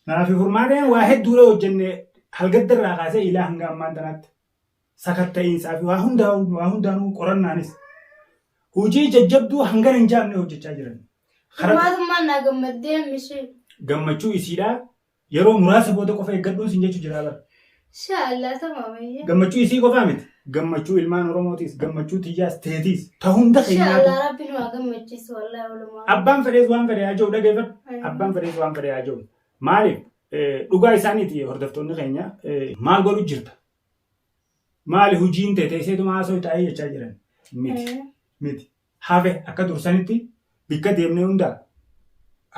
Naafi furmaateen waa hedduudha hojjenne halgadda irraa kaasee ilaa hanga ammaan tanaatti. Sakatta'iinsaa fi waa hundaa waa hundaanuu qorannaanis hojii jajjabduu hangana hin jaamne hojjechaa jiran. Karaa Furmaatummaan naa gammaddee mishee. Gammachuu isiidhaa yeroo muraasa booda qofa eeggadhuun sin jechuu jira bara. Inshallah tamam ayyee. Gammachuu isii qofaa miti. Gammachuu ilmaan Oromootis, gammachuu tiyyaas, teetiis, ta hunda keenyaatu. Inshallah rabbi nu haa gammachiisu wallahi walumaa. Abbaan fedhees waan fedhe haa jiru dhageeffadhu. Ayyee. Abbaan fedhees waan fedhe haa jiru. Maaliif dhugaa isaaniiti hordoftoonni keenya maal godhu jirta? Maali hojiin tee teesseetuma haasoo taa'ee jechaa jiran? Miti. Ayyee. Miti. Hafe akka dursanitti bikka deemnee hundaa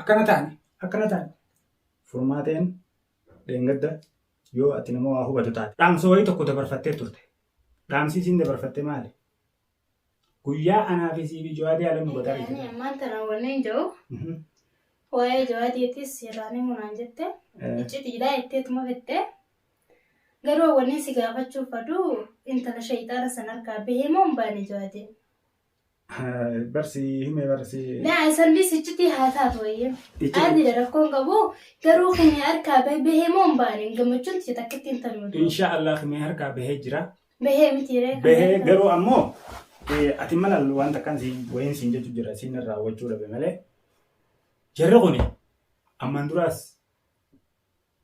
akkana taane akkana taane. Furmaateen dheengadda yoo ati nama waa hubatu taate. Dhaamsa wayii tokko dabarfattee turte. Dhaamsi isiin dabarfatte maali? Guyyaa anaa fi sii fi Jawaadee Alam nu Ani qaxariite. ammaan tana wanneen jiru waa'ee jawaadeetis irraan himuu naan jette. Iccitiidha jetteetuma fette. Garuu wanni si gaafachuu fadu intala shayxaana san harkaa bahee moo hin baane jawaadeen? Barsi himee barsi. Naa isannis iccitii haa taatu wayyee. Iccitii. Adiidha rakkoon qabu garuu kan harkaa bahee moo hin baane gammachuun tiyya takkitti hin tanu. Insha Allah himee harkaa bahee jira. Bahee miti ree. Bahee garuu ammoo ati mala waan takkaan si wayiin siin jechuu jira siin irraa hubachuu dhabe malee. Jarri kuni ammaan duraas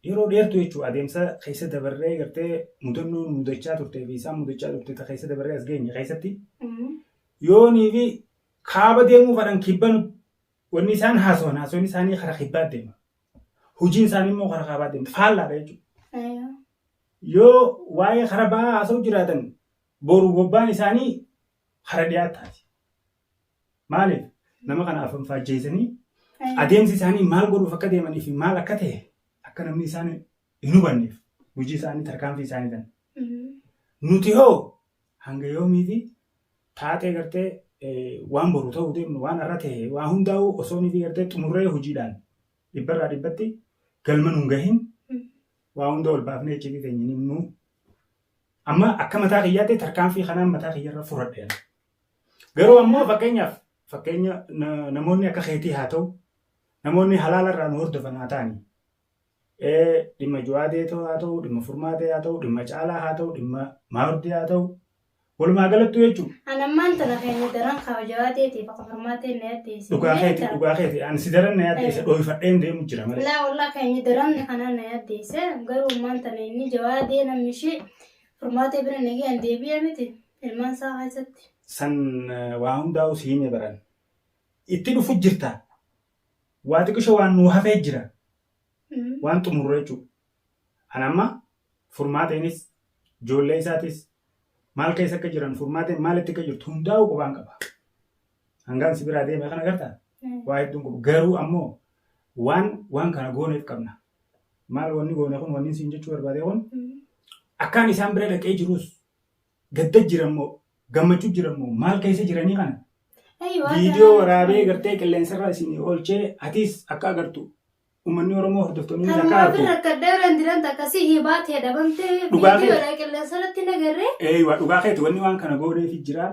yeroo dheertuu jechuun adeemsa keessa dabarree gartee mudannoo nu mudachaa turtee fi isaan mudachaa turte ta keessa dabarree as geenye keessatti yoonii fi kaaba deemuu fadhan kibba nu wanni isaan haasawan haasawni isaanii kara kibbaa deema. Hojiin isaanii immoo kara kaabaa deemti. Faallaadha jechuudha. Yoo waa'ee kara bahaa haasa'u jiraatan boru bobbaan isaanii kara dhiyaa taati. Maaliif nama kana afanfaajjeessanii adeemsi isaanii maal godhuuf akka deemanii fi maal akka ta'e akka namni isaan hin hubanneef hojii isaanii tarkaanfii isaanii tan. Nuti hoo hanga yoomiiti taatee gartee waan boru ta'uu deemnu waan har'a ta'e waa hundaa'uu osoo nuti gartee xumurree hojiidhaan dhibbarraa dhibbatti galma nuun gahin waa hunda ol baafnee iccitii teenya hin himnu. Amma akka mataa kiyyaatti tarkaanfii kanaan mataa kiyyarra fudhadheera. Garuu ammoo fakkeenyaaf fakkeenya namoonni akka keetii haa ta'u namoonni halaala irraa nu hordofan haa ta'ani. Dhimma Juwaadee haa ta'u, dhimma Furmaatee haa ta'u, dhimma Caalaa haa ta'u, dhimma Maardii haa ta'u. Walumaa galattuu jechuudha. An ammaan tana keenya daran kaaba Jawaadeetiif akka Furmaatee na yaaddeesse. Dhugaa keeti dhugaa keeti ani si daran na yaaddeesse dhooyfadheen deemu jira malee. Laa wallah keenya daran kana na yaaddeesse garuu ammaan tana inni Jawaadee namni ishee Furmaatee bira nagayaan deebi'ee miti ilmaan isaa keessatti. San waa hundaa'u si hime baran. Itti dhufu jirta. Waa xiqisho waan nuu hafee jira. Waan xumurru jechuudha. An amma furmaateenis ijoollee isaatis maal keessa akka jiran furmaateen maalitti akka jirtu hundaa'u qubaan qaba. Hangaan si biraa deeme kana gartaa waa hedduun qabu. Garuu ammoo waan waan kana gooneef qabna. Maal wanni goone kun wanni siin jechuu barbaade kun akkaan isaan bira dhaqee jirus gadda jiran moo gammachuu jiran moo maal keessa jiranii kana viidiyoo waraabee gartee qilleensarra isin oolchee atis akka agartu uummanni Oromoo hordoftoonni akka Kanumaaf argu. rakkadhee biraan jiran akkasii hibaatee dhabamtee Dhugaa kee. viidiyoodha qilleensarratti nagarree. Eeywa dhugaa keeti wanni waan kana gooneefi jira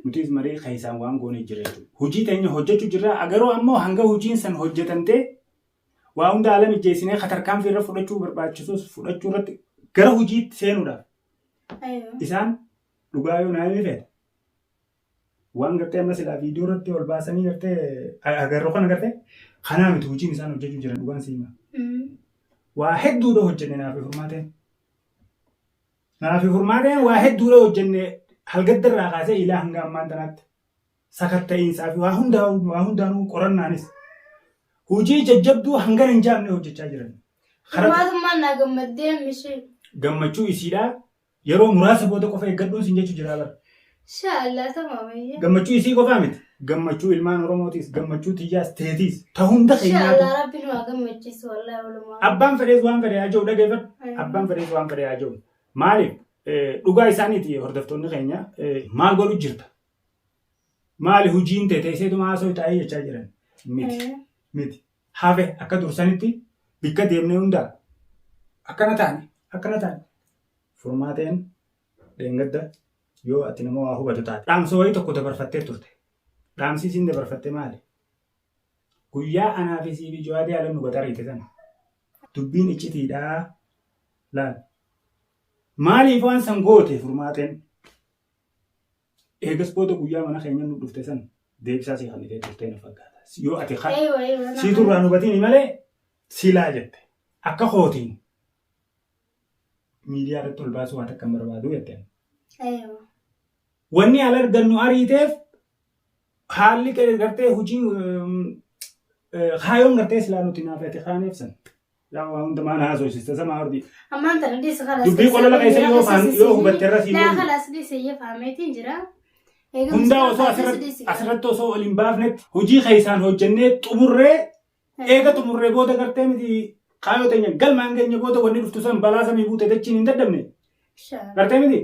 nutis marii keessaan waan goonee jira jechuudha. Hojii teenya hojjechuu jirra garuu ammoo hanga hojiin san hojjetamtee Waa hunda haala mijjeessinee ka tarkaanfii irra fudhachuu barbaachisus fudhachuu irratti gara hojiitti seenuudhaaf isaan dhugaa yoo naa himi feete waan gartee amma silaa viidiyoo irratti ol baasanii gartee agarru kana gartee kanaa miti hojiin isaan hojjechuu jiran dhugaan si hima. Waa hedduudha hojjenne naaf furmaateen. Naaf furmaateen waa hedduudha hojjenne halgadda irraa kaasee ilaa hanga ammaan tanaatti. Sakatta'iinsaa fi waa hundaa waa hundaanuu qorannaanis hojii jajjabduu hangana hin jaamne hojjechaa jiran. Karaa Furmaatummaan naa gammaddee mishee. Gammachuu isiidhaa yeroo muraasa booda qofa eeggadhuun sin jechuu jira bara. Inshallah tamam ayyee. Gammachuu isii qofaa miti. Gammachuu ilmaan Oromootis, gammachuu tiyyaas, teetiis, ta hunda keenyaatu. Inshallah rabbi nu haa gammachiisu wallahi walumaa. Abbaan fedhees waan fedhe haa jiru dhageeffadhu. Abbaan fedhees waan fedhe haa jiru. Maaliif dhugaa isaaniiti hordoftoonni keenya maal godhu jirta? Maali hojiin tee teesseetuma haasoo taa'ee jechaa jiran? Miti. Miti. Hafe akka dursanitti bikka deemnee hundaa akkana taane akkana taane. Furmaateen dheengadda yoo ati nama waa hubatu taate. Dhaamsa wayii tokko dabarfattee turte. Dhaamsi isiin dabarfatte maali? Guyyaa anaa fi sii fi Jawaadee Alam nu qaxariite sana. Dubbiin iccitiidha. Laal. Maaliif waan san goote Furmaateen? Eegas booda guyyaa mana keenya nu dhufte san deebisaa sii kennitee turtee na fakkaata. Yoo ati Eewa eewa. siitu irraa nu hubatini malee silaa jette. Akka kootiin miidiyaa irratti ol baasuu waan takka hin barbaadu jetteen. Eewa. Wanni ala argannu ariiteef haalli gartee hojii kaayoon gartee silaa nuti naaf ati kaaneef san. Yaa waa hunda maana haasofsiista sama hordi. Ammaan tana dhiisa kalaas. Dubbii qolola keessa yoo yoo hubatte irra sii Laa godhu. kalaas dhiise iyyee faameetiin jira. Hundaa osoo asirratti osoo ol hin baafnetti hojii keessaan hojjennee xumurree eega xumurree booda gartee miti kaayoo teenya galmaan keenya booda wanni dhuftu san balaa samii buute dachiin hin dadhabne. Gartee miti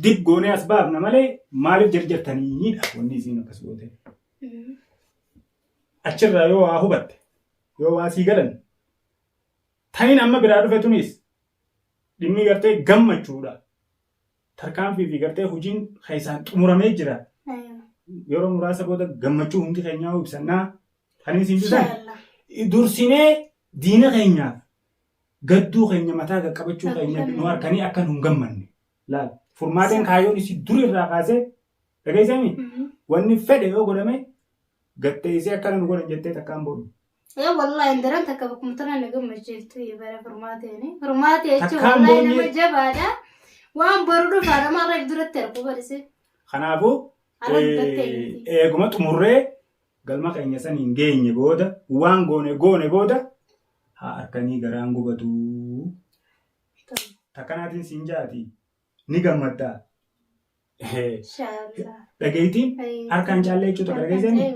dib goonee as baafna malee maaliif jarjartaniidha wanni isiin akkas goote. Achirraa yoo waa hubatte yoo waa sii galan tayin amma biraa dhufe tunis dhimmi gartee gammachuudha. Tarkaanfii fi gartee hojiin keessaan xumuramee jira. Yeroo muraasa booda gammachuu hundi keenyaa ibsannaa kan isin ibsan dursinee diina keenyaaf gadduu keenya mataa qaqqabachuu keenya nu harkanii akka nu hin gammanne. Laal Furmaateen kaayyoon isii dur irraa kaasee dhageessanii wanni fedhe yoo godhame gatteessee akkana nu godhan jettee takkaan boonu. Ee wallahi indaran takka bakkuma tana na gammachiiftu bara Furmaateeni. Furmaatee jechuun Takkaan wallahi boonyee- nama jabaadha. Waan boru dhufaa nama irra duratti arguu barise. Kanaafuu Arra dubbattee miti. eeguma xumurree galma keenya san hin geenye booda waan goone goone booda haa harkanii garaan gubatu. Takkanaatiin siin jaati ni gammaddaa. Inshallah. Dhageettiin harkaan caallee jechuudha dhageessanii.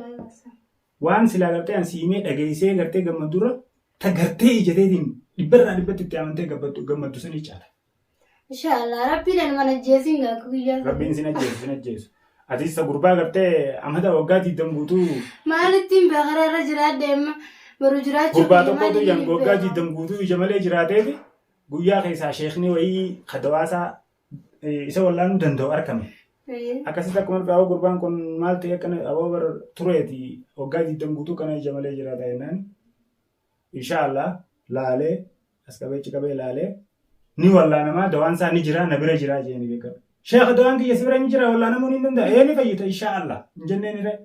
Waan silaa gartee an siimee dhageessee gartee gammaddurra ta gartee ijateetiin dhibbarraa dhibbatti itti amantee gammaddu sanii caala. Inshallah rabbiin anuma na ajjeesin gaa guyyaa. Rabbiin sin ajjeesu sin ajjeesu. Atis isa gurbaa gartee amata waggaa 20 guutuu Maalittiin beekara irra jiraadhe amma baru jiraachuu gurbaa kiyya tokkotu maaliin jan waggaa beeka? 20 guutuu ija malee jiraateefi guyyaa keessaa sheekni wayii kadawaasaa isa wallaanuu danda'u argame. Akkasitti akkuma dhufe aboo gurbaan kun maal ta'e akkana aboo bar tureeti waggaa 20 guutuu kana ija malee jiraata jennaan. Inshaallah laalee as qabee achi qabee laalee ni wallaanamaa dawaan isaa ni jira na bira jira jeeni beekadhu. Sheekha dawaan kiyya si bira ni jira wallaanamuu ni danda'a ee ni fayyita inshaallah hin jenneen iree.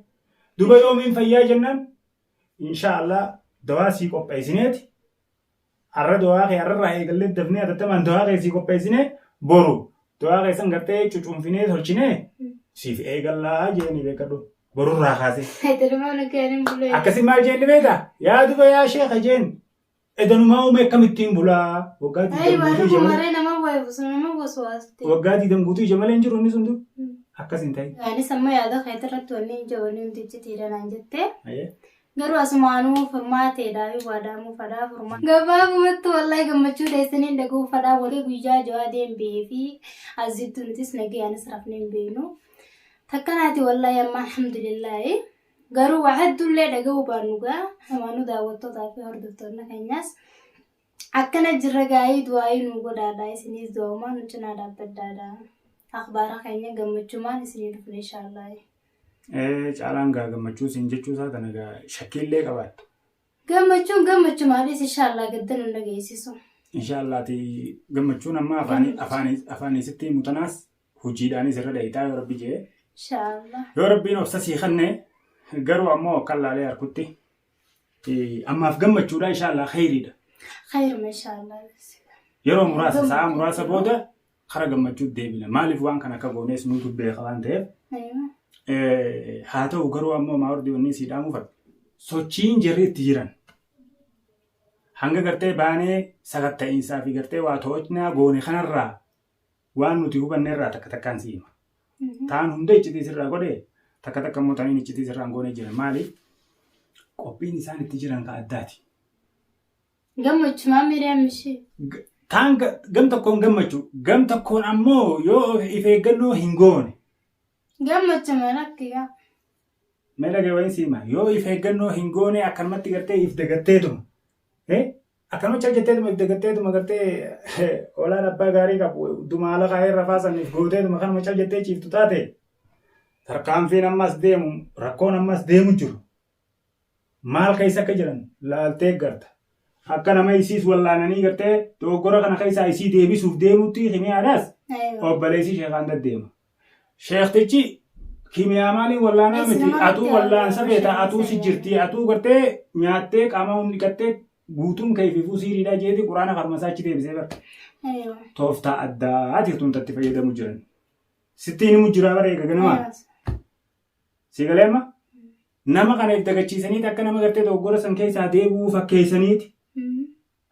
Duba yoomiin fayyaa jennaan inshaallah dawaa sii qopheessineeti Arra du'aa kee arrarraa eegallee dafnee hatattamaan du'aa kee sii qopheessinee boru du'aa kee san gartee cucuunfinee tolchinee siif eegallaa jeeni beekadhu borurraa kaasee. Edanumaa nu keenin bulee. Akkasi maal jeen beektaa? Yaa duba yaa sheekha jeen edanumaa uume akkamittiin bulaa waggaa Ay 20 waan guutuu ija malee maree nama wayifu nama waswaasti. waggaa 20 guutuu ija malee hin jiru inni sun dur akkas hin ta'in. Anis amma yaada keetii irratti wanni hin jiru wanni hundi icciitiidha naan jettee. Ayyee. Garuu asumaanuu Furmaateedhaafi waadaamuu fadhaa furmaa. Gabaabumatti wallahi gammachuu teessaniin dhaga'uu fadhaa walii guyyaa jawaadeen ba'ee fi azittu nutis nagayaanis rafnee hin beeknu. Takkanaati wallahi amma alhamdulillaahi. Garuu waa hedduullee dhaga'uu baannu gaa asumaanuu daawwattootaa fi hordoftoonni keenyaas akkana jirra gaa'ii du'aayii nuu godhaadha isiniis du'aumaan nu cinaa dhaabbadhaadha. Akhbaara keenya gammachumaan isinii dhufne inshaallahi. Caalaan gaa gammachuu siin jechuu isaa tana gaa shakkiillee qabaattu. Gammachuun gammachumaadhis inshaallah gadda nun dhageessisu. Inshaallah ati gammachuun amma afaanii afaanii afaanii sitti himu tanaas hojiidhaanis irra dhayitaa yoo rabbi jee. Inshaallah. Yoo rabbiin obsa sii kenne garuu ammoo akka laalee harkutti ammaaf gammachuudha inshaallah kheyriidha. Khayruma inshaallah. Yeroo muraasa sa'a muraasa booda kara gammachuutti deebina. Maaliif waan kana akka goonees nuutu beeka waan ta'eef. Haa ta'u garuu ammoo maawardii wanni sii dhaamuu fadha. Sochiin jarri itti jiran hanga gartee baanee sakatta'iinsaa fi gartee waa to'annaa goone kanarraa waan nuti hubanne irraa takka takkaan si hima. Taan hunda iccitii sirraa godhe takka takka immoo taniin iccitii sirraa hin goone jira. Maaliif qophiin isaan itti jiran ka addaati. Gammachumaa Miriyaam ishee. Taan gam tokkoon gammachuu gam tokkoon ammoo yoo if eeggannoo hin goone. Gammachuma lakki gaa. Mee dhagee wayiin siima yoo if eeggannoo hin goone akkanumatti gartee if dagatteetuma. Akkanuma cal jetteetuma if dagatteetuma gartee olaan abbaa gaarii qabu dumaala kaayee rafaa if gooteetuma kanuma cal jettee ciiftu taate tarkaanfiin ammas deemu rakkoon ammas deemu jiru. Maal keessa akka jiran laaltee garta. Akka nama isiis wallaananii gartee dogoggora kana keessaa isii deebisuuf deemutti kimiyaadhaas obboleessi sheekaan deddeema. Sheektichi kimiyaa maaliin wallaanaa Eessi miti nama atuu itti wallaansa argama feeta sheekni atuu si seera. jirti atuu gartee nyaattee qaama hundi dhiqattee guutuun keefiifuu siiriidha jeeti quraana karmasaa achi deebisee bara. Tooftaa addaati tun tatti fayyadamu jiran. Sittiin himu jira bara eega ganamaa. Si galee amma? Nama kana if dagachiisaniiti akka nama gartee dogoggora san keessaa deebi'uu fakkeessaniiti.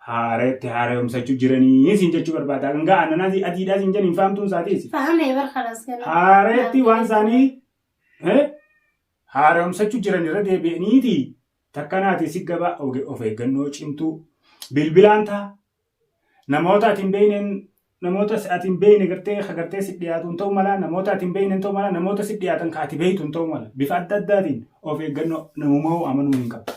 Haareetti haaromsachuu jiranii siin jechuu barbaada. Hanga aannan adiidhaa siin jedhan hin faamtuun isaatiis. Fahamee bar kalas gana. Haareetti waan isaanii haaromsachuu jiran irra deebi'aniiti takkanaati si gabaa of eeggannoo cimtuu bilbilaan ta'a. Namoota ati hin beekneen namoota ati hin beekne gartee ka gartee si dhiyaatuun ta'uu mala namoota ati hin beekneen ta'uu mala namoota si dhiyaatan ka ati beektuun ta'uu mala bifa adda addaatiin of eeggannoo namumaa amanuu hin qabdu.